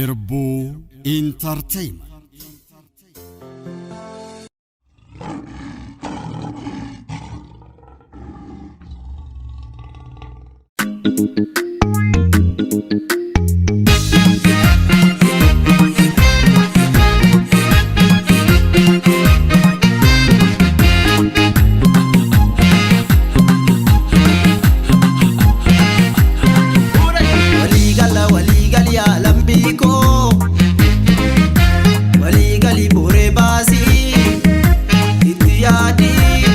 Irbuu Entertainment. Waliigala waliigali lambii koo waliigali booree baasii itti yaadii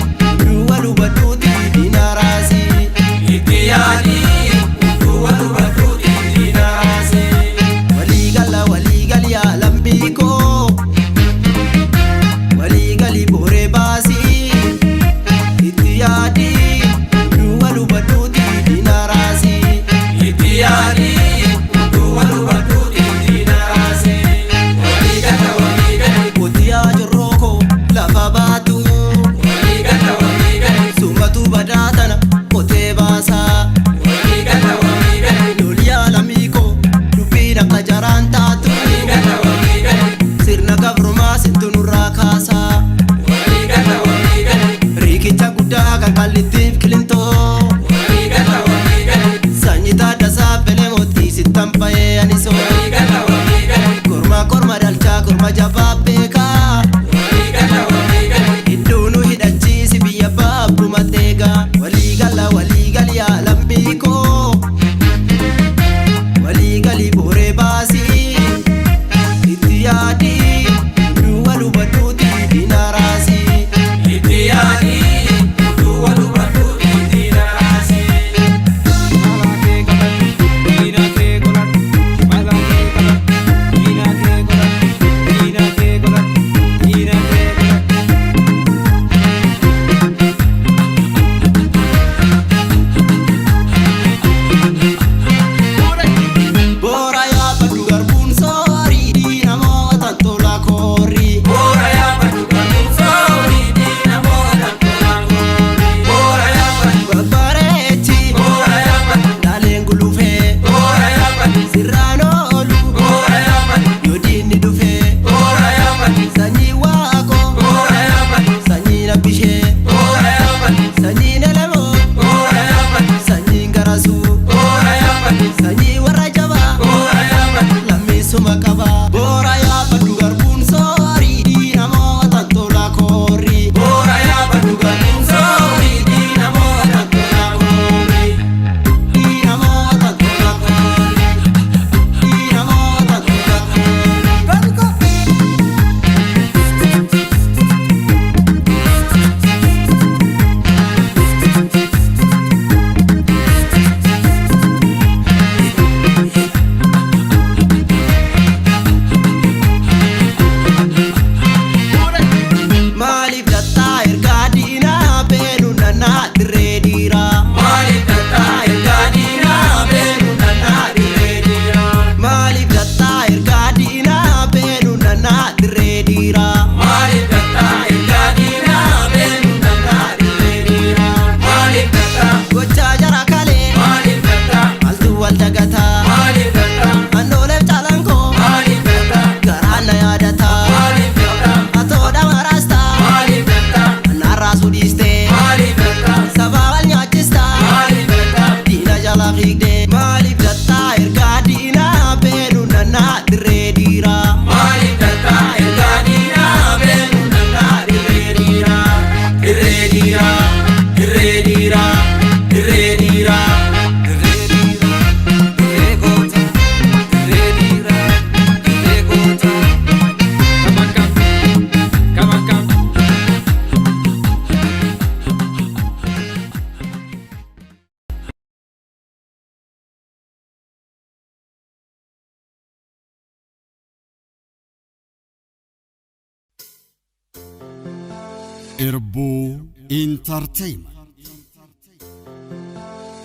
duwwa dubbadhuuti diina raasii. Itti yaadii duwwa dubbadhuuti diina raasii. Waliigala waliigali lambii koo waliigali booree baasii itti yaadii duwwa dubbadhuuti diina raasii. Itti yaadii duwwa dubbadhuuti diina raasii. Waliigala waliigali Kotiyaa jorrookoo lafa baatu. waliigala waliigali Summatu badaa tana qotee baasaa. waliigala waliigali Loliyaa lammiikoo dubbiin akka jaraan taatu. waliigala waliigali Sirna gabrummaa sintu nurraa kaasaa. waliigala waliigali Riikicha guddaa kan qallittiif kilintoo. waliigala waliigali Sanyii taaddasaa belee mootii sittan ba'ee anisoo. waliigala waliigali Korma korma dhalchaa korma jabaa beekaa. waliigala waliigali Iddoo nu hidhachiisi biyya baabbu mateegaa. Waliigala waliigali yaa lammii koo. Waliigali booree baasii. Itti yaadii duwwa dubbadhuuti diina raasii. Itti yaadii duwwa dubbadhuuti diina raasii. Boora yaabadhu garbuun soorii namoota tola koorii. Boora yaabadhu garbuun soorii namoota tola koorii. Boora yaabadhu Babbareechi boora yaabadhu dhaaleen gulufee boora yaabadhu sirraan oolu boora yaabadhu yoo diinni dhufee boora yaabadhu sanyii waaqoo boora yaabadhu sanyii labbishee boora yaabadhu sanyii nelemoo boora yaabadhu sanyii garasuu boora yaabadhu sanyii warra jabaa boora yaabadhu lammiisuma qabaa. Boora yaabadhu garbuun soorii namoota tola koorii. boora yaabadhu garbuun soorii namoota tola koorii. Namoota tola koorii. Namoota tola koorii. Maaliif lattaa ergaa diinaa beenu nannaa dirree dhiiraa? Maaliif lattaa ergaa diinaa beenu nannaa dirree dhiiraa? Maaliif lattaa ergaa diinaa beenu nannaa dirree dhiiraa? Maaliif lattaa ergaa diinaa beenu nannaa dirree dhiiraa? Maaliif lattaa Gochaa jara kalee maaliif lattaa maaltu wal dagataa? maaliif lattaa Annooleef calankoo maaliif lattaa garaan na yaadataa? maaliif lattaa Atoodha maraastaa maaliif lattaa annaarraa sudhiistee maaliif lattaa sabaa wal nyaachistaa? maaliif lattaa Diina jala fiigdee maaliif lattaa ergaa diinaa beenu nannaa dirree dhiiraa? maaliif lattaa ergaa diinaa beenu nannaa dirree dhiiraa? Dirree dhiiraa dirree dhiiraa dirree dhiiraa dirree dhiiraa dirree goota dirree dhiiraa dirree goota. Irbuu Entertainment.